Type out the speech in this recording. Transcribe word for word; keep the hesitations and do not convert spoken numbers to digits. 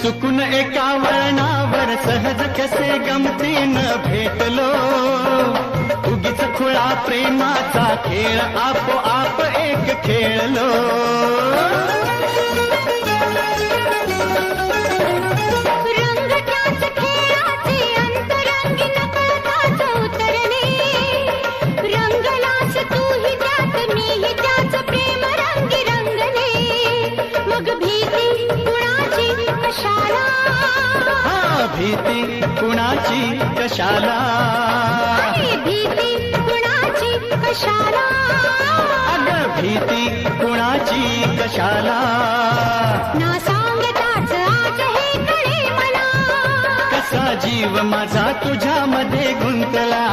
चुकून एका वळणावर सहज कसे गमतीनं भेटलो. उगीच खुळा प्रेमाचा खेळ आपोआप एक खेळलो. रंग त्याच खेळाचे अंतरंगी नकळताच उतरले. रंगलास तूही त्यात मीही त्याच प्रेम रंगी रंगले. मग भीती कुणाची कशाला? हा, भीती कुणाची कशाला? अरे भीती कुणाची कशाला? अगं भीती कुणाची कशाला? ना सांगताच आज हे कळे मला. कसा जीव माझा तुझ्यामध्ये गुंतला.